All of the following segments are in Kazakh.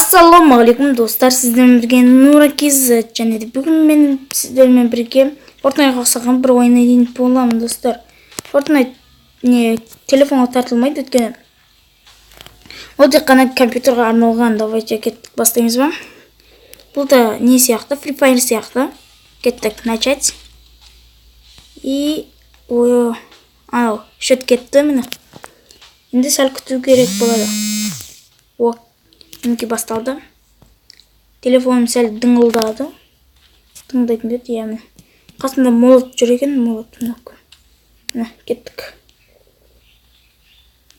Ассалаумағалейкум, достар, сіздермен бірге Нура KZ, және де бүгін мен сіздермен бірге Fortniteға ұқсаған бір ойын ойнайтын боламын, достар. Fortnite не телефонға тартылмайды, өйткені ол тек қана компьютерға арналған. Давайте кеттік, бастаймыз ба? Бұл да не сияқты, Free Fire сияқты. Кеттік, начать. И ой, анау счет кетті міне. Енді сәл күту керек болады. О, мінекей басталды. Телефоным сәл дыңылдады. Дыңылдайтын деді, иә, міне. Қасымда молот жүр екен, молот мына. Міне, кеттік.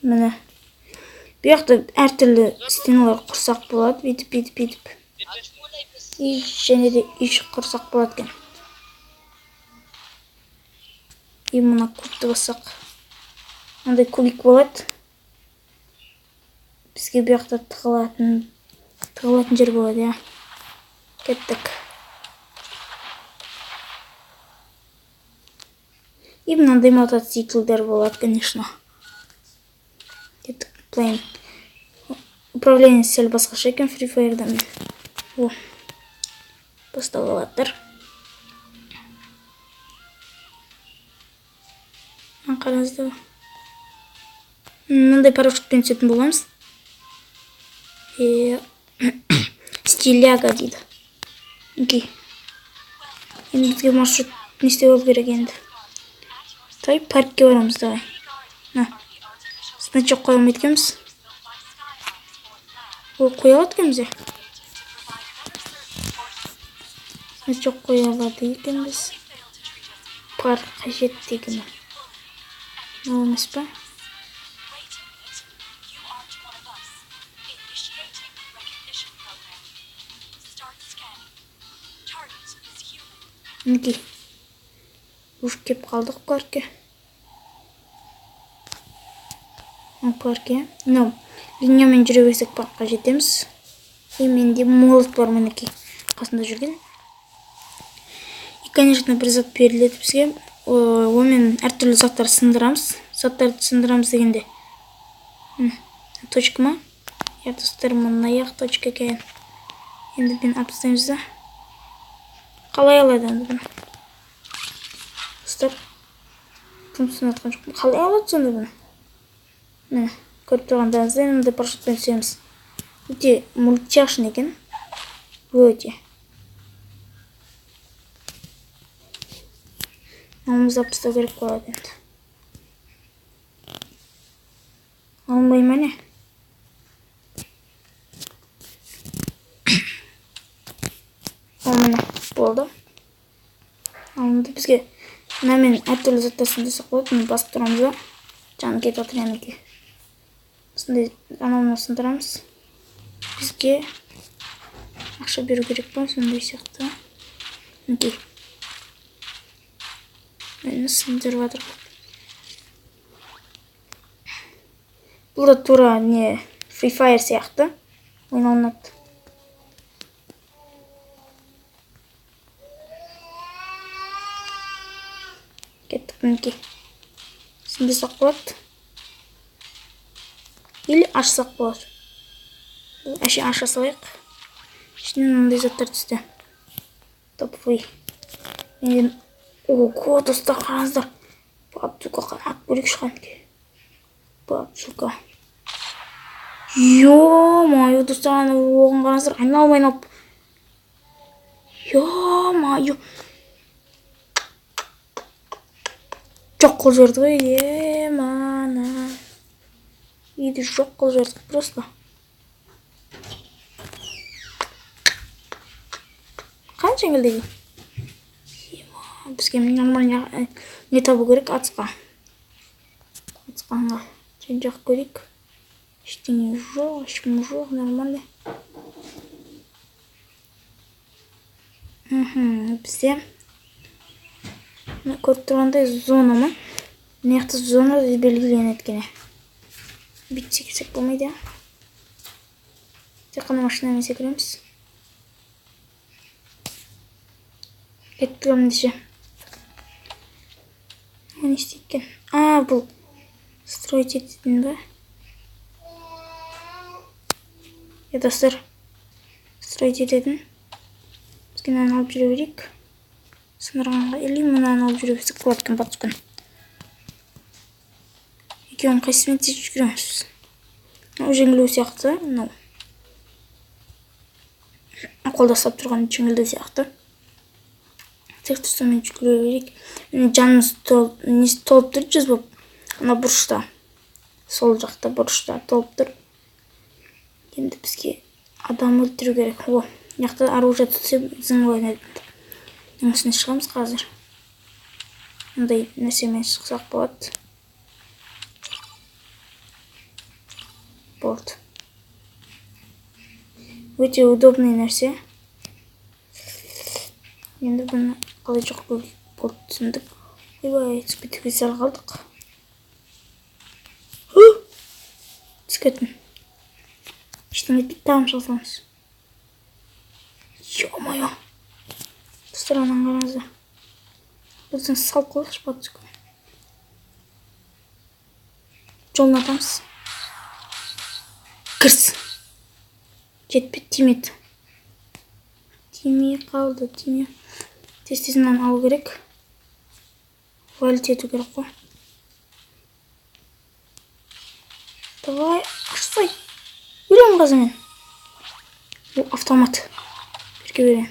Міне. Бұл жақта әртүрлі стеналар құрсақ болады, бүйтіп, бүйтіп, бүйтіп. И және де үйшік құрсақ болады екен. И мына кубты бассақ, мынандай кубик болады. Бізге бұл жақта тығылатын жер болады, иә. Кеттік. И мынандай мотоциклдер болады, конечно. Кеттік, плейн. Управление сәл басқаша екен Free Fire'дан. О, басталып жатыр. Қараңыздар. Мынандай парашютпен түсетін боламыз. Стиляга дейді. Окей. Енді бізге маршрут не істеу керек енді? Давай паркке барамыз, давай. На. Значок қоя алмайды екенбіз. О, қоя алады екенбіз, иә. Значок қоя алады екенбіз. Парк қажет деген. Мынау емес па? Мінекей. Уже кеп қалдық паркке. Паркке. Мынау линиямен жүре берсек паркқа жетеміз. И менде молот бар, мінекей. Қасында жүрген. И, конечно, бір зат беріледі бізге. Онымен әртүрлі заттар сындырамыз. Заттарды сындырамыз дегенде. Точка ма? Я, достар, мына аяқ точка екен. Енді мен алып тастаймыз да. Қалай алады енді бұны? Достар, тым түсініп жатқан жоқпын. Қалай алады сонда бұны? Міне, көріп тұрғандарыңыздай мынандай парашютпен түсеміз. Өте мультяшный екен. Өте. Мынауымызды алып тастау керек болады енді. Алынбай ма не? О, міне, болды. Алынды. Бізге мынамен әртүрлі заттар сындырсақ болады. Міне, басып тұрамыз да. Жаны кетіп жатыр мінекей. Осындай анау мынау сындырамыз. Бізге ақша беру керек па, сондай сияқты. Мінекей. Мені сындырып жатыр. Бұл да тура не Free Fire сияқты ойналынады. Кеттік, мінекей. Сындырсақ болады. Или ашсақ болады. Әше аша салайық. Ішінен мынандай заттар түсті. Топовый. Менен ого, достар, қараңыздар. Базука атып көрейікші қанекей. Базука. Ё-моё, достар, ана оғын қараңыздар, айналып айналып. Ё-моё. Жоқ қылып жіберді ғой, е-мана. Үйді жоқ қылып жібердік просто. Қанша жеңілдеген? Бізге нормально не табу керек атысқа. Атысқанға жан жақ көрейік. Ештеңе жоқ, ешкім жоқ, нормально. Бізде көріп тұрғандай зона ма? Мына жақта зона белгіленеді екен. Бүйтіп секірсек болмайды, иә? Тек қана машинамен секіреміз. Кеттік ендеше. Не істейді екен? А, бұл строить ететін ба? Е, достар, Строить ететін. Бізге мынаны алып жүре берейік. Сындырғанға или мынаны алып жүре берсек болады екен батыс. Екеуінің қайсысымен тез жүгіреміз? Мынау жеңілдеу сияқты, мынау. Қолда ұстап тұрған жеңілдеу сияқты. Тек сонымен жүгіре берейік. Жанымыз толып тұр, 100 болып. Ана бұрышта. Сол жақта бұрышта толып тұр. Енді бізге адам өлтіру керек. О, мына жақта оружие түссе зың ойнайды. Үстіне шығамыз қазір. Мындай нәрсемен шықсақ болады. Болды. Өте удобный нәрсе. Енді бұны қалай жоқ болды түсіндік. Ойбай, түсіп кетуге сәл қалдық. Түсіп кеттім. Ештеңе етпейді, тағы шыға саламыз. Ё-моё. Достар, ананы қараңыздар. Біздің салып қояйықшы батыс. Жолын атамыз. Кірс. Жетпеді, тимеді. Тимей қалды, тимей. Тез-тез мынаны алу керек. Валить ету керек қой. Давай, ашсай. Өлемін қазір мен. Бұл автомат. Берке беремін.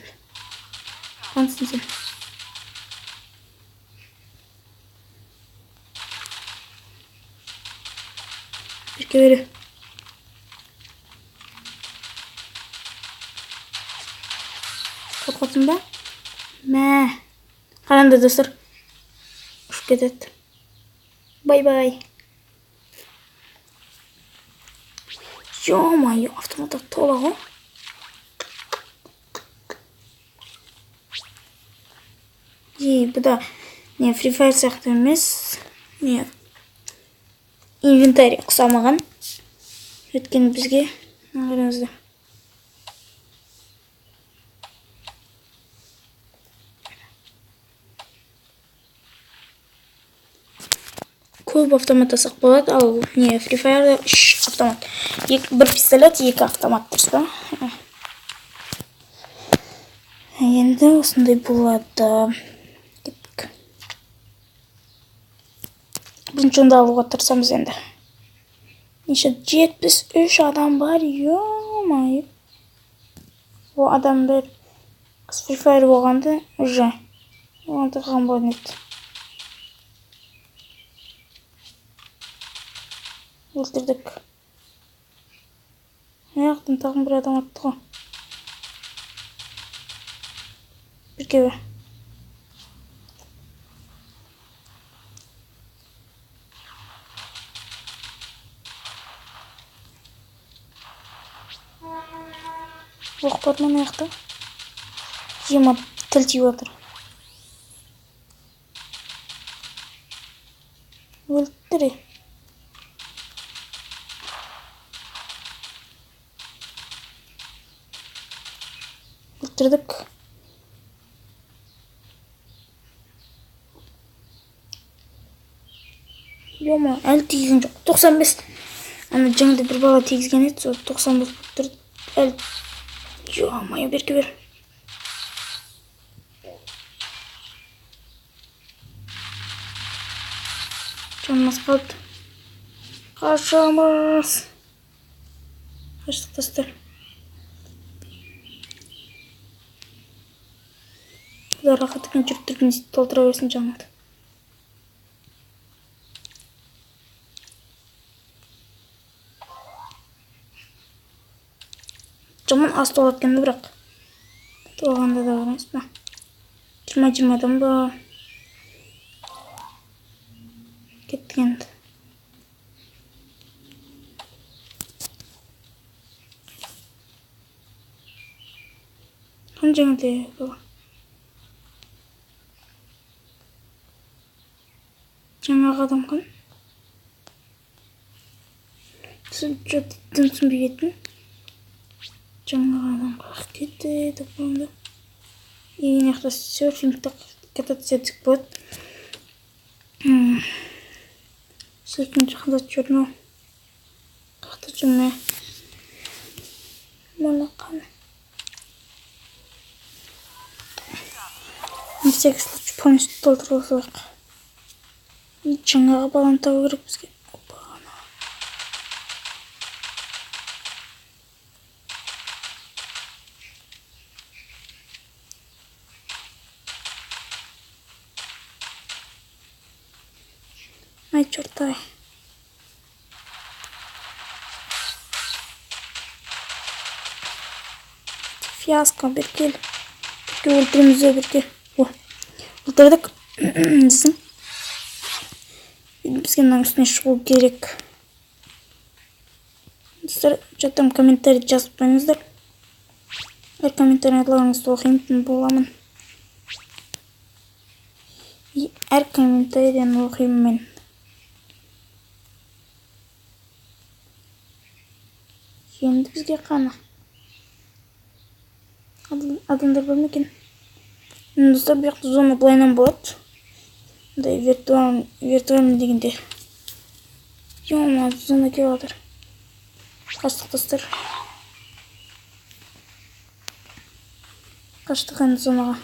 Қансың сен. Берке бере. Қорқасың ба? Мә. Қараңдар, достар. Ұшып кетеді. Бай-бай. Ё-моё, автоматтар тола ғой. Ей, бұ да не Free Fire сияқты емес. Не инвентарь ұқсамаған. Өйткені бізге қараңыздар. Көп автомат алсақ болады, ал не Free Fire'да 3 автомат. Бір пистолет, 2 автомат, дұрыс па? Енді осындай болады. Кеттік. Бірінші орынды алуға тырысамыз енді. Неше? 73 адам бар, ё-моё. О адамдар Free Fire болғанда уже оған тырған болатын еді. Өлтірдік. Мына жақтан тағы бір адам атты ғой. Бірге бер. Оқ бар ма мына жақта? Ема, тіл тиіп отыр. Өлтір. Өлтірдік. Ема, әлі тигізген жоқ. 95. Ана жаңада бір бала тигізген еді, сол 95 болып тұр. Әлі. Ё-моё, берке бер. Жанымыз қалды. Қашамыз. Қаштық, достар. Құдай рахат екен, жүріп тұрып толтыра берсін жаныңды. Жаман аз толады екен бірақ. Толғанда да бар емес па? 20-20-дан ба? Кеттік енді. Қанша жеңілді бала? Жаңағы адам қан? Түсінбей кеттім. Жаңағы адам қаяққа кетті деп қойдым да. И мына жақта серфингті кататься етсек болады. Серфинг жақында жүр ме? Қаяқта жүр ме? Мына қане? Всякий случай полностью толтырып алсақ. И жаңағы баланы табу керек бізге. Опа, ана. Ай, черт, ай. Фиаско, бері кел. Бірге өлтіреміз де бірге. О, өлтірдік. Десің. Енді бізге мынаның үстіне шығу керек. Достар, что там комментарий жазып қойыңыздар. Әр комментарийлеріңізді оқимын боламын. И әр комментарийден оқимын мен. Енді бізге қана адамдар бар ма екен? Достар, бұл жақта зона былайынан болады. Мындай виртуальный дегенде. Ё-моё, зона келіп жатыр. Қаштық, достар. Қаштық енді зонаға.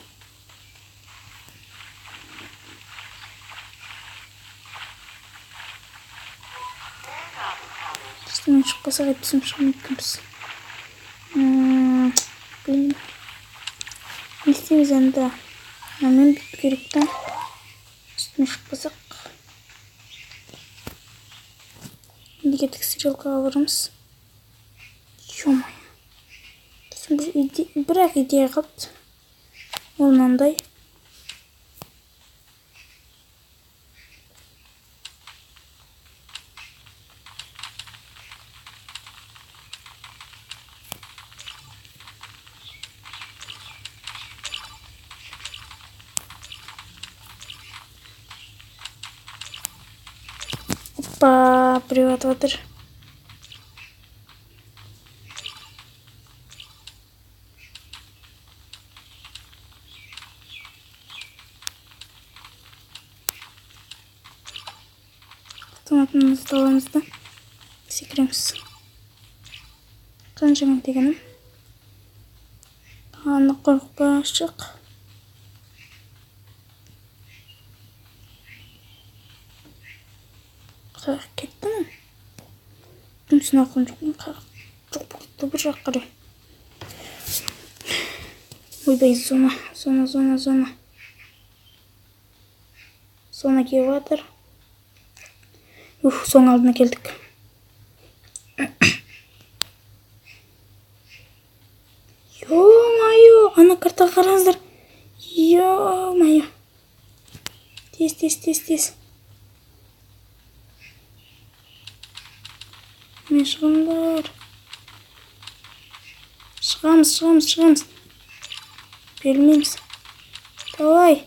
Үстінен шықпасақ, әйтпесем шыға екенбіз. Блин. Не істейміз енді? Мынамен бүйту керек та. Үстіне шықпасақ. Енді кеттік, стрелкаға барамыз. Ё-моё. Сосын бір бір-ақ идея қалыпты. Ол мынандай. Опа, біреу атып жатыр. Автоматымызды аламыз да секіреміз. Қанша минут дегенім? Аны қорықпа, шық. Қаяқ кетті ме? Үмсін алған жоқпын, қаяқ жоқ болып кетті бір жаққа қарай. Ойбай, зона, зона, зона, зона. Зона келіп жатыр. Уф, соның алдына келдік. Ё-моё, ана картаға қараңыздар. Ё-моё. Тез, тез, тез, тез. Мен шығыңдар. Шығамыз, шығамыз, шығамыз. Берілмейміз. Давай.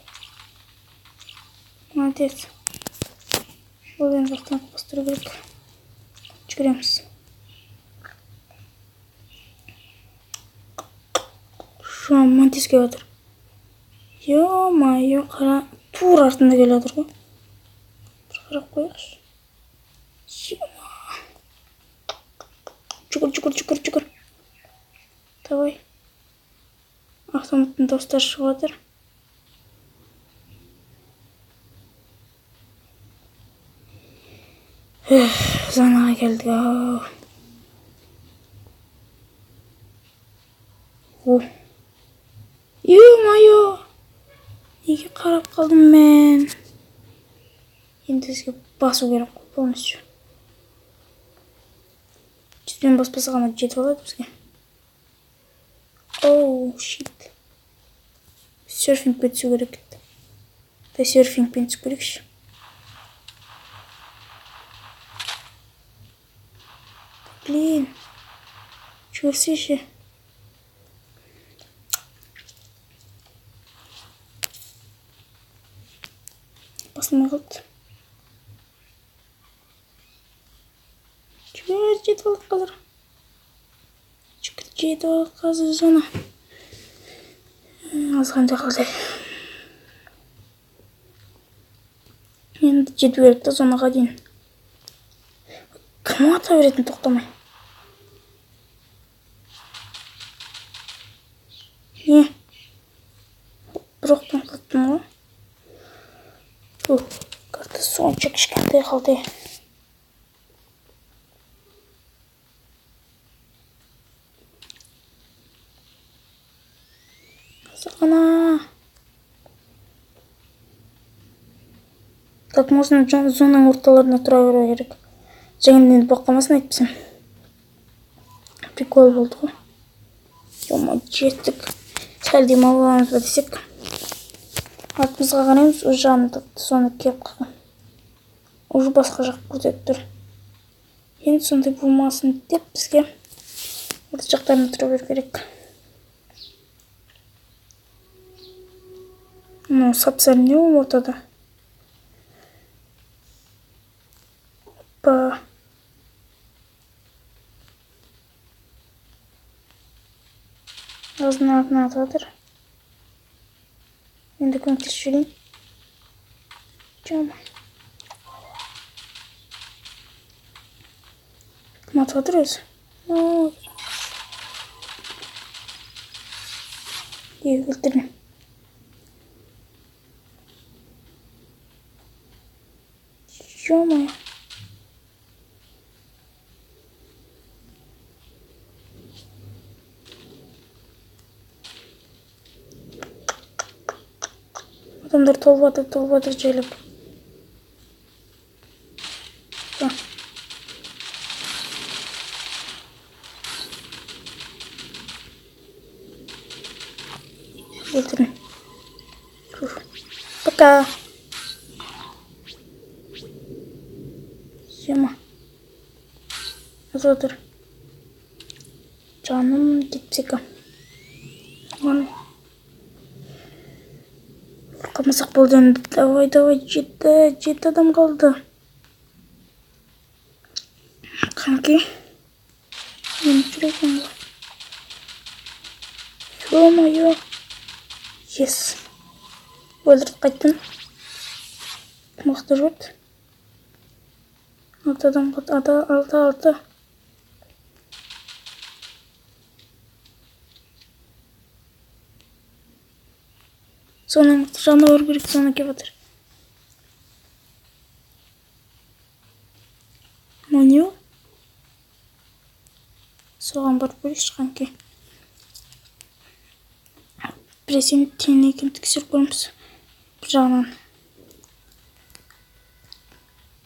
Молодец. Ол енді жақтан бастыру керек. Жүгіреміз. Жаман тез келіп жатыр. Ё-моё, қара, тура артында келе жатыр ғой. Бір қарап қояйықшы. Жүгір, жүгір, жүгір, жүгір. Давай. Автоматтың дауыстары шығып жатыр. Üf, зонаға келдік ау. О. Ё-моё! Неге қарап қалдым мен? Енді бізге басу керек қой полностью. Жүзден баспаса ғана жетіп алады бізге. Оу, shit. Серфингпен түсу керек. Да, серфингпен түсу керекші. Блин. Жүгірсейші. Басылмай қалды. Жүгір, жетіп алдық қазір. Жүгір, жетіп алдық қазір зона. Аз ғана қалды. Енді жету керек та зонаға дейін. Кім ата беретін тоқтамай? Не? Бір оқтан құлаттым ғой. Қалды. Ана. Как можно зонаның орталарына тұра беру керек. Жаңа енді болып қалмасын әйтпесем. Прикол болды ғой. Ё, жеттік. Сәл демалып аламыз ба десек. Артымызға қараймыз, уже анда соны келіп қалған. Уже басқа жақ көрсетіп тұр. Енді сондай болмасын деп бізге орта жақтарына тұра беру керек. Мынау сап-сары не ол ортада? Опа. Азын артына атып жатыр. Енді көмектесіп жіберейін. Жама. Кім атып жатыр өзі? Е, өлтірдім. Ё-моё. Адамдар толып жатыр, толып жатыр жайлап. Өлтірдім. Пока. Ема. Жатыр. Жаным жетпіс. Нормально. Қалмасақ болды енді. Давай, давай, жеті, жеті адам қалды. Қанки. Мен жүр екен ғой. Ё-моё. Yes. Өлтіріп қайттым. Мықты жіберді. Алты адам қалды. Алты, алты, алты. Соның жанына бару керек, соны келіп жатыр. Мынау не ол? Соған барып көрейікші, қанке. Біресе тең екенін тексеріп көреміз. Бір жағынан.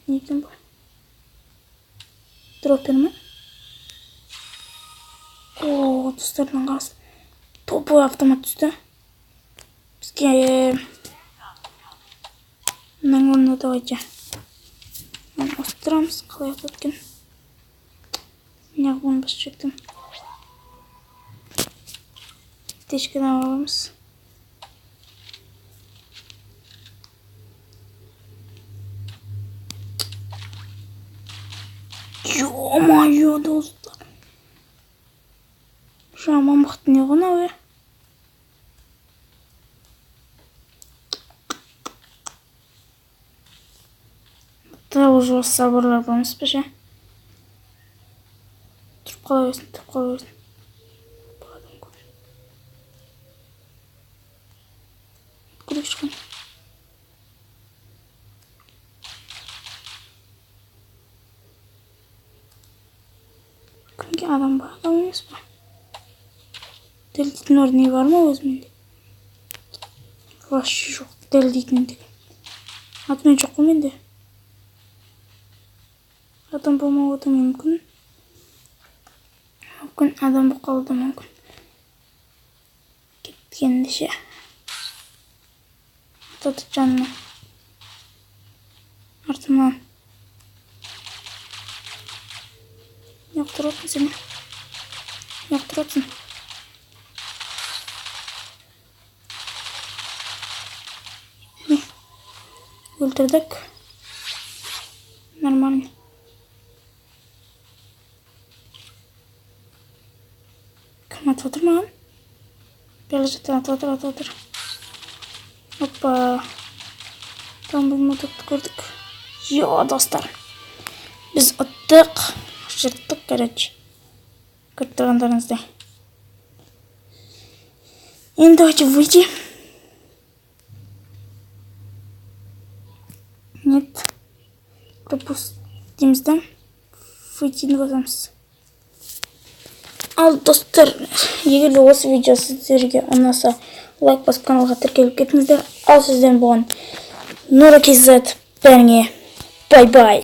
Не екен бұл? Дроппер ме? О, достардың қасы. Топовый автомат түсті. Бізге мынаның орнына давайте. Мынаны ауыстырамыз, қалай атады екен. Неғып оны басып жібердім. Аптечканы аламыз. Ё-моё, достар. Жаман мықты не ғой мынау, е? Да, уже осы заборлар бар емес пе ше? Тұрып қала берсін, тұрып қала берсін. Адам көп. Көрейікші қане. Кімге адам ба, адам емес па? Дәлдейтін орын не бар ма өзіменде? Вообще жоқ, дәлдейтін деген. Атымен жоқ қой менде. Адам болмауы да мүмкін. Мүмкін адам болып қалуы да мүмкін. Кеткенде ше. Атады жанына. Артымнан. Неғып тұрып отырсың сен? Неғып тұрып отырсың? Не? Өлтірдік. Нормально. Кім атып отыр маған? Бері жақтан атып отыр, атып отыр. Опа. Там бір мотокты көрдік. Йо, достар. Біз ұттық. Жырттық, короче. Көріп тұрғандарыңыздай. Енді давайте выйти. Нет. Пропуск дейміз да, выйти басамыз. Ал, достар, егер де осы видео сіздерге ұнаса, лайк басып, каналға тіркеліп кетіңіздер. Ал сіздермен болған Нұра KZ. Бәріңе бай бай.